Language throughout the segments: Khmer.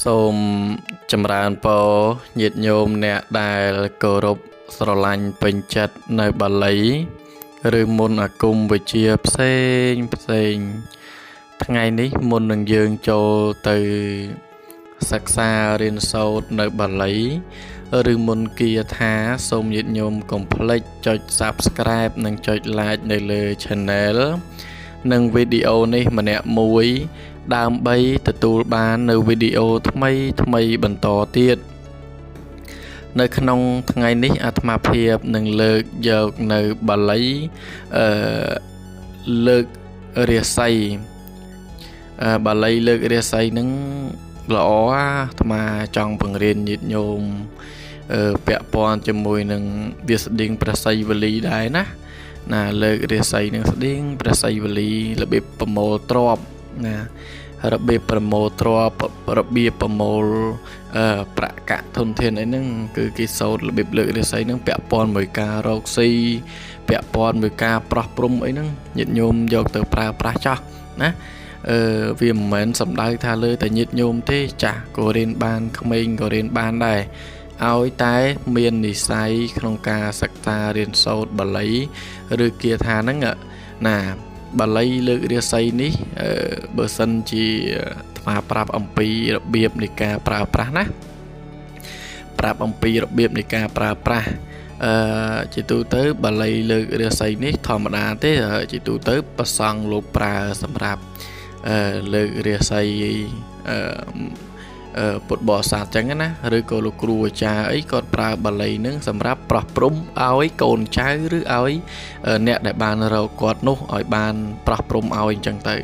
សូមចម្រើនពរញាតិញោមអ្នកដែលគោរពស្រឡាញ់ពេញចិត្តនៅបាលី ឬមន្តអាគមវិជ្ជាផ្សេងផ្សេងថ្ងៃនេះមុននឹងយើងចូលទៅសិក្សារៀនសូត្រនៅបាលី ឬមន្តគាថាសូមញាតិញោមកុំភ្លេចចុច Subscribe និងចុច Like នៅលើ Channel និងវីដេអូនេះម្នាក់មួយ ដើម្បីទទួលបាននៅវីដេអូថ្មីថ្មីបន្តទៀតនៅក្នុងថ្ងៃនេះអាត្មាភាពនឹងលើកយកនៅបាលីអឺលើករាសីបាលីលើករាសីនឹងល្អអាត្មាចង់បង្រៀនញាតិញោមពាក់ព័ន្ធជាមួយនឹងវាស្តៀងព្រះសីវលីដែរណាណាលើករាសីនឹងស្តៀងព្រះសីវលីរបៀបប្រមូលទ្រព្យណារបៀបប្រមូលទ្រព្យរបៀបប្រមូលប្រាក់កាក់ធនធានអីហ្នឹងគឺគេសូត្ររបៀបលើករាសីហ្នឹងពាក់ព័ន្ធមួយការរកស៊ីពាក់ព័ន្ធមួយការប្រោះព្រំអីហ្នឹងញាតិញោមយកទៅប្រើប្រាស់ចោះណាអឺវាមិនមែនសំដៅថាលើតែញាតិញោមទេចាស់ក៏រៀនបានក្មេងក៏រៀនបានដែរឲ្យតែមាននិស័យក្នុងការសិក្សារៀនសូត្របាលីឬគាថាហ្នឹងណាបាលីលើករាសីនេះបើសិនជាអាត្មាប្រាប់អំពីរបៀបនៃការប្រើប្រាស់ណាប្រាប់អំពីរបៀបនៃការប្រើប្រាស់អឺជាទូទៅបាលីលើករាសីនេះធម្មតាទេជាទូទៅប្រសង់លោកប្រើសម្រាប់អឺលើករាសីអឺពុទ្ធបរិស័ទចឹងណាឬក៏លោកគ្រូអាចារ្យអីគាត់ប្រើបាលីនឹងសម្រាប់ប្រោះព្រំឲ្យកូនចៅឬឲ្យអ្នកដែលបានរកគាត់នោះឲ្យបានប្រោះព្រំឲ្យអញ្ចឹងទៅ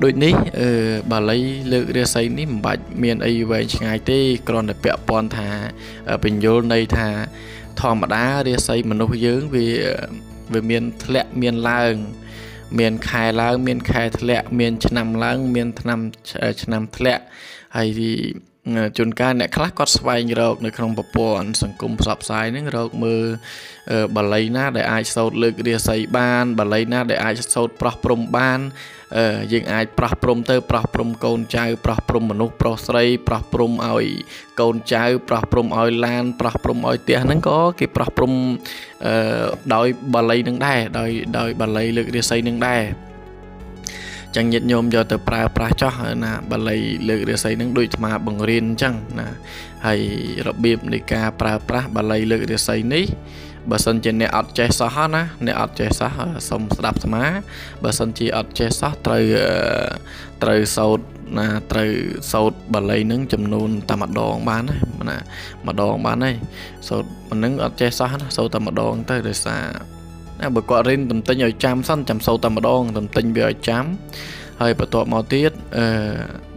ដូចនេះបាលីលើករាសីនេះមិនបាច់មានអីវែងឆ្ងាយទេគ្រាន់តែពាក់ព័ន្ធថាបញ្យលន័យថាធម្មតារាសីមនុស្សយើងវាមានធ្លាក់មានឡើងមានខែឡើងមានខែធ្លាក់មានឆ្នាំឡើងមានឆ្នាំធ្លាក់ហើយជួនកាលអ្នកខ្លះគាត់ស្វែងរកនៅក្នុងប្រព័ន្ធសង្គមផ្សព្វផ្សាយហ្នឹងរកមើលបាលីណាដែលអាចសូត្រលើករាសីបានបាលីណាដែលអាចសូត្រប្រោះព្រំបានយើងអាចប្រោះព្រំទៅប្រោះព្រំកូនចៅប្រោះព្រំមនុស្សប្រុសស្រីប្រោះព្រំឲ្យកូនចៅប្រោះព្រំឲ្យឡានប្រោះព្រំឲ្យផ្ទះហ្នឹងក៏គេប្រោះព្រំដោយបាលីនឹងដែរដោយបាលីលើករាសីនឹងដែរចឹងញាតិញោមយកទៅប្រើប្រាស់ចោះណាបាលីលើករាសីនឹងដូចអាត្មាបង្រៀនអញ្ចឹងណាហើយរបៀបនៃការប្រើប្រាស់បាលីលើករាសីនេះបើសិនជាអ្នកអត់ចេះសោះណាអ្នកអត់ចេះសោះសូមស្ដាប់អាត្មាបើសិនជាអត់ចេះសោះត្រូវសូត្រណាត្រូវសូត្របាលីនឹងចំនួនតែម្ដងបានណាម្ដងបានហើយសូត្រមិននឹងអត់ចេះសោះណាសូត្រតែម្ដងទៅដោយសារណាបើគាត់រៀនតំទិញឲ្យចាំសិនចាំសូត្រតែម្ដងតំទិញវាឲ្យចាំហើយបន្ទាប់មកទៀតអឺ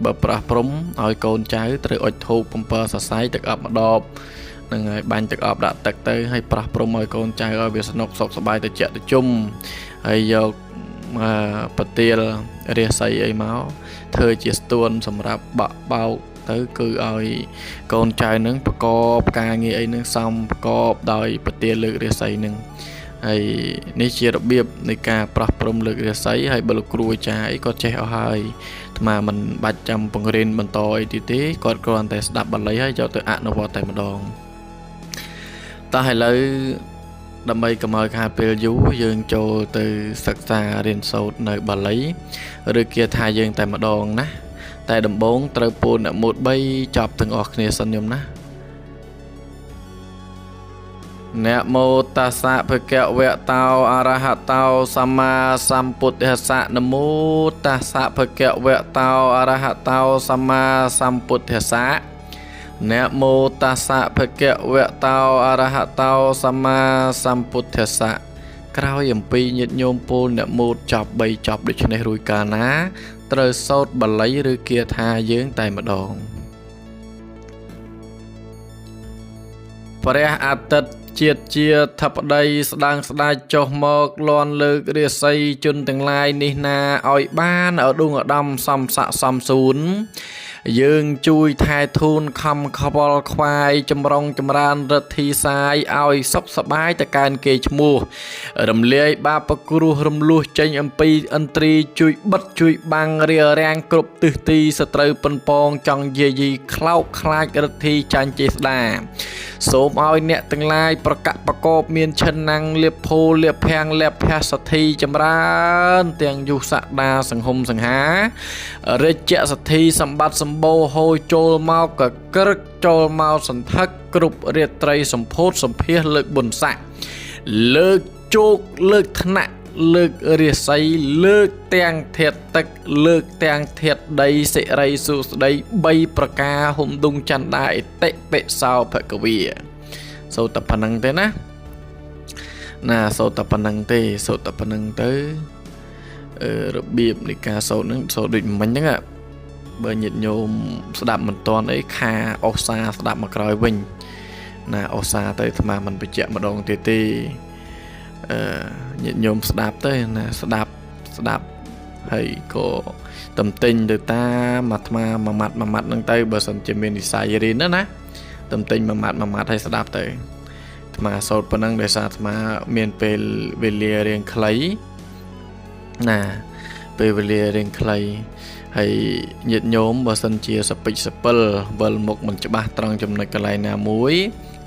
បើប្រះព្រំឲ្យកូនចៅត្រូវអុជធូប7សរសៃទឹកអប់ម្ដបនឹងហើយបាញ់ទឹកអប់ដាក់ទឹកទៅហើយប្រះព្រំឲ្យកូនចៅឲ្យវាសនុកសុខសប្បាយទៅជាក់ទៅជុំហើយយកប្រទាលរាសីអីមកធ្វើជាស្ទួនសម្រាប់បាក់បោកទៅគឺឲ្យកូនចៅនឹងប្រកបការងារអីនឹងសំប្រកបដោយប្រទាលលើករាសីនឹងហើយនេះជារបៀបនៃការប្រោះព្រំលើករាសីហើយបើលោកគ្រូអាចារ្យអីគាត់ចេះអស់ហើយអាត្មាមិនបាច់ចាំបង្រៀនបន្តអីទៀតទេគាត់គ្រាន់តែស្ដាប់បាលីហើយយកទៅអនុវត្តតែម្ដងតោះឥឡូវដើម្បីកុំឲ្យខាតពេលយូរយើងចូលទៅសិក្សារៀនសូត្រនៅបាលីឬគាថាយើងតែម្ដងណាតែដំបូងត្រូវពោលនមោ3ចប់ទាំងអស់គ្នាសិនញោមណានមោតស្សៈភគវៈតោអរហតោសម្មាសម្ពុទ្ធស្សៈនមោតស្សៈភគវៈតោអរហតោសម្មាសម្ពុទ្ធស្សៈនមោតស្សៈភគវៈតោអរហតោសម្មាសម្ពុទ្ធស្សៈក្រោយអំពីញាតិញោមពោលនមោចប់3ចប់ដូច្នេះរួចកាលណាត្រូវសូត្របាលីឬគាថាយើងតែម្ដងព្រះអាទិត្យជាតិជាធិបតីស្ដាងស្ដាច់ចុះមកលន់លើករាសីជនទាំងឡាយនេះណាឲ្យបានឧដុង្គឧត្តមសំស័កសំសួន យើងជួយថែធូនខំខ្វល់ខ្វាយចម្រុងចម្រើនរិទ្ធីសាយឲ្យសុខសប្បាយទៅកើនគេឈ្មោះរំលាយបាបគ្រោះរំលោះចេញអំពីឥន្ទ្រីជួយបិទជួយបាំងរារាំងគ្រប់ទិសទីសត្រូវប៉ុនប៉ងចង់យាយីខ្លោកខ្លាចរិទ្ធីចាញ់ចេស្តាសូមឲ្យអ្នកទាំងឡាយប្រកាក់ប្រកបមានឈិនណាំងលៀបភោលៀបភាំងលៀបភះសទ្ធីចម្រើនទាំងយុសក្តាសង្ហុំសង្ហារាជសទ្ធីសម្បត្តិសម្បូរហូរចូលមកកក្រឹកចូលមកសន្ធឹកគ្រប់រាត្រីសម្ពោធសម្ភាសលើកបុណ្យស័ក្តិលើកជោគលើកថ្នាក់លើករាសីលើកទាំងធាតុទឹកលើកទាំងធាតុដីសិរីសួស្តី3ប្រការហុំដុងចន្ទាអិតិបិសោភគវាសូត្រតែប៉ុណ្្នឹងទេណាណាសូត្រតែប៉ុណ្្នឹងទេសូត្រតែប៉ុណ្្នឹងទៅរបៀបនៃការសូត្រហ្នឹងសូត្រដូចមិញហ្នឹងបើញាតិញោមស្ដាប់មិនតាន់អីខាអស្សាស្ដាប់មកក្រោយវិញណាអស្សាទៅអាត្មាមិនបញ្ជាក់ម្ដងទៀតទេញាតិញោមស្ដាប់ទៅណាស្ដាប់ស្ដាប់ហើយក៏តំទិញទៅតាមអាត្មាមួយម៉ាត់មួយម៉ាត់ហ្នឹងទៅបើសិនជាមាននិស័យរៀនណាណាតំទិញមួយម៉ាត់មួយម៉ាត់ហើយស្ដាប់ទៅអាត្មាសូត្រប៉ុណ្ណឹងដោយសារអាត្មាមានពេលវេលារៀងខ្លីណាពេលវេលារៀងខ្លីហើយញាតិញោមបើសិនជាសពិចសពិលវិលមុខមិនច្បាស់ត្រង់ចំណុចកន្លែងណាមួយ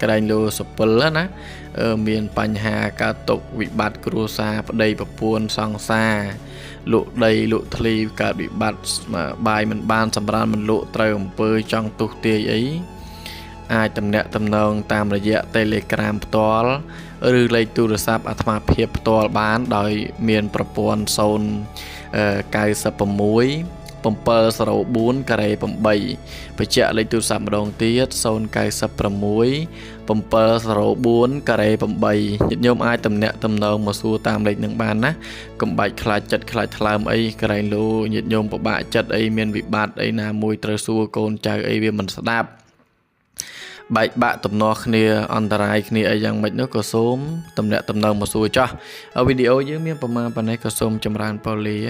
ក្រែងលោសពិលណាមានបញ្ហាកើតទុកវិបត្តិគ្រួសារប្តីប្រពន្ធសង្សារលក់ដីលក់ធ្លីកើតវិបត្តិបាយមិនបានសម្រានមិនលក់ត្រូវអំពើចង់ទុះទាយអីអាចតំណាក់តំណងតាមរយៈ Telegram ផ្ទាល់ឬលេខទូរស័ព្ទអាត្មាភាពផ្ទាល់បានដោយមានប្រព័ន្ធ096 704ការ៉េ8បញ្ជាក់លេខទូរស័ព្ទម្ដងទៀត096 704ការ៉េ8ញាតិញោមអាចតំណាក់តំណងមកសួរតាមលេខនឹងបានណាកុំបាច់ខ្លាចចិត្តខ្លាចថ្លើមអីក្រែងលោញាតិញោមពិបាកចិត្តអីមានវិបត្តិអីណាមួយត្រូវសួរកូនចៅអីវាមិនស្ដាប់បែកបាក់ទំនាស់គ្នាអន្តរាយគ្នាអីយ៉ាងម៉េចនោះក៏សូមតំណាក់តំណងមកសួរចោះវីដេអូយើងមានប្រមាណប៉ុណ្ណេះក៏សូមចម្រើនពរលា។